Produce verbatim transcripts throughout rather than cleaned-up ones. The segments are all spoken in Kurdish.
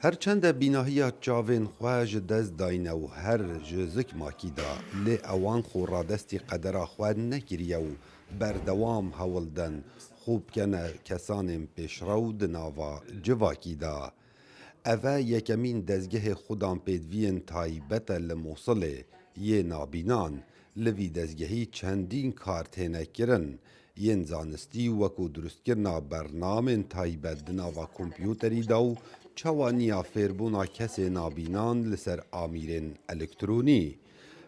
Her çende bînahiya çavên xwe ji dest dayne û her ji zikmakî de, lê ewan xwe radestî qedera xwe nekiriye û berdewam hewl den xwe bikene kesanên pêşrew di nava civakî de. Ev e yekemîn dezgehê xudan pêdiviyên taybet e li Mosilê yê nabînan. Li vî dezgehî çendîn kar têne kirin, yên zanistî wekû durustkirina bernamên taybet di nava kompûterî de û çawaniya fêrbûna kesê nabînan li ser amîrên elektronî.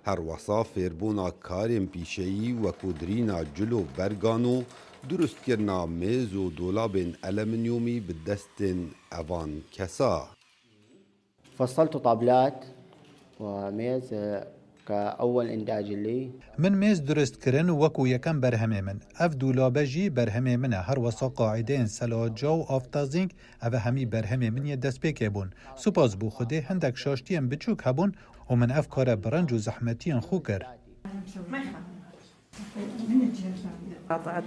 Her wesa fêrbûna karên pîşeyî wekû dirîna cil û bergan û durustkirina mêz û dolabên alumînyumî bi destên evan kesa. فصلت طابلات وميز، آه، كأول إنتاج لي. Min mêz durist kirin wekû yekem berhemê min. Ev dûlabe jî berhemê min e. Her wesa qaîdeyên selaca û aftazîng, ev e hemî berhemê min yê destpêkê bûn. Spas bo Xwedê hindek şaştiyên biçûk hebûn û min ev kare bi renc û zehmetiyên xwe kir.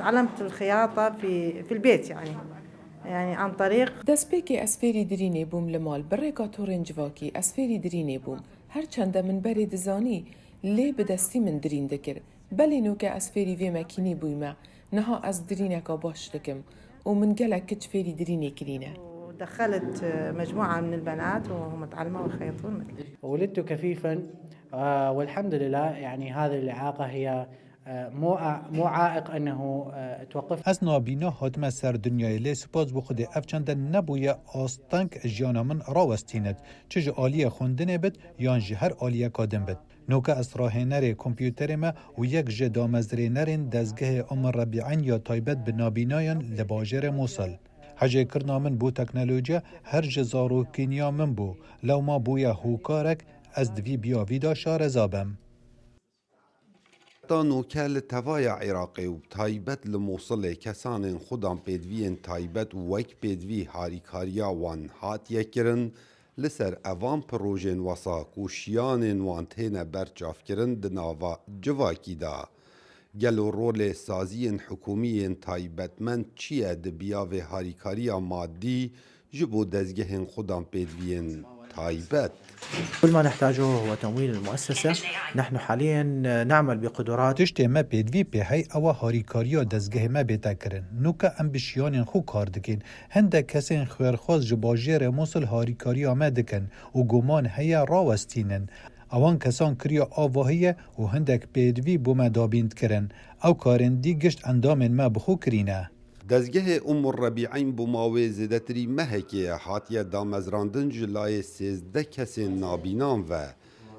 تعلمت الخياطة في في البيت يعني، يعني عن طريق. Destpêkê ez fêrî dirînê bûm li mal, bi rêka torên civakî ez fêrî dirînê bûm. Her çende min berê dizanî, lê bi destî min dirîn dikir. Belê noke ez fêrî vê mekînî bûyme. Niha ez dirîneka baş dikim û min gelek kiç fêrî dirînê kirîne. ودخلت مجموعة من البنات وهم تعلموا يخيطون مثلي. ولدت كفيفا، آه، والحمد لله. يعني هذه الإعاقة هي، آه، مو مو عائق أنه، آه، توقف. Ez nabîna hatime ser dinyayê, lê spas bo Xwedê ev çende nebûye asteng jiyana min rawestînit, çi ji aliyê xwendinê bit yan ji her aliyeka din bit. Noke ez rahênerê kompûterê me û yek ji damezrênerên dezgehê Ummu Rebî'in ya taybet bi nabînayan li bajêrê Mosil. Hejêkirina min bo teknolojiya her ji zarokîniya min bû. Lewma bûye hokarek, ez di vî biyavî de şareza bim. Heta noke li tevaya Iraqê û bi taybet li Mosilê kesanên xudan pêdiviyên taybet wek pêdivî harîkariya wan hatiye kirin, li ser evan pirojên wesa ku şiyanên wan têne berçavkirin di nava civakî de. Gelo rolê saziyên hikûmî yên taybetmend çi ye di biyavê harîkariya madî ji bo dezgehên xudan pêdiviyên taybet? كل ما نحتاجه هو تمويل المؤسسة. نحن حاليا نعمل بقدرات. Tiştê me pêdivî pê hey ew e harîkariya dezgehê me bête kirin. Nûke em bi şiyanên xwe kar dikin. Hindek kesên xêrxwaz ji bajêrê Mosil harîkariya me dikin û guman heye rawestînin. Ewan kesan kiriya avahiyê û hindek pêdivî bo me dabîn dikirin. Ew karên dî gişt endamên me bi xwe kirîne. Dezgehê Ummu Rebî'în bo mawê zêdetirî mehekê hatiye damezrandin ji layê sêzdeh kesên nabînan ve.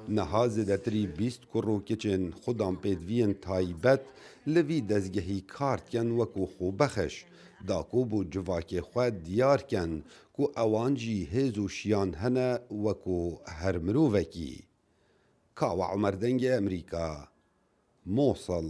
Niha zêdetirî bîst kur û kiçên xudan pêdiviyên taybet li vî dezgehî kar dikin wekû xwebexş, da ku bo civakê xwe diyar ken ku ewan jî hêz û şiyan hene wekû her mirovekî. Kawa Omer, Dengê Emerîka, Mosil.